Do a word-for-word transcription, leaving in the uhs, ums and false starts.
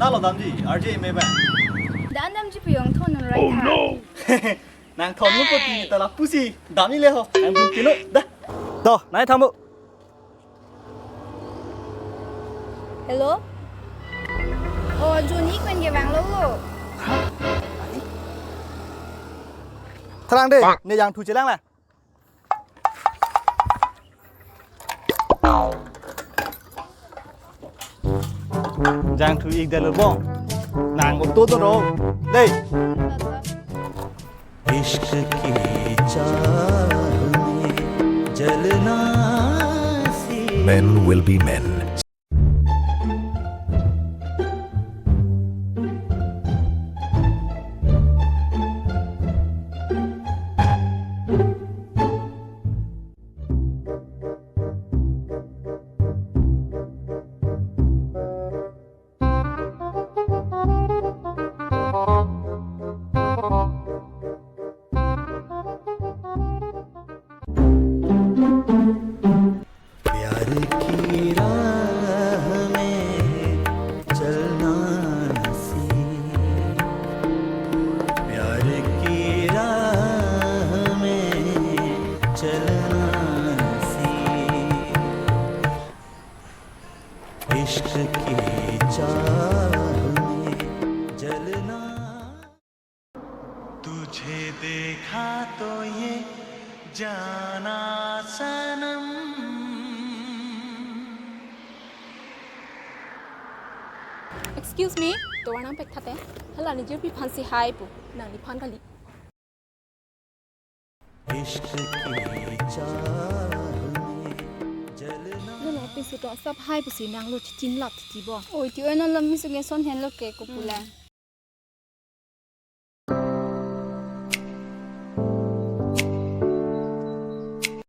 Halo damji, R J me ba. Dan damji piyong thon non rai tha. Nang thon mo poti ta lapusi dam-i le ho. Nang dun pino da. To, nai thambo. Hello? Oh, Joni kwen ke vanglo lo. Tharang de, ne jangthu chelang la. Jangthu ik dalo bo. Nang ko to to ro. Dei. इश्क की चाह में जलना सी। Men will be men. प्यार की राह में चलना सी, प्यार की राह में चलना सी, इश्क की चाह में जलना। तुझे देखा तो ये जाना सनम। Excuse me, tovar nangpek thate. Hala ni jirpi aphan si hai pu, nangliphan kali. इश्क की चाह में जलना। Lo lo, pinso to sap hai pusi nanglo chichin lap titi bo. Oi, ti oi non lo, miso ke son henlo ke ko pula. Hmm.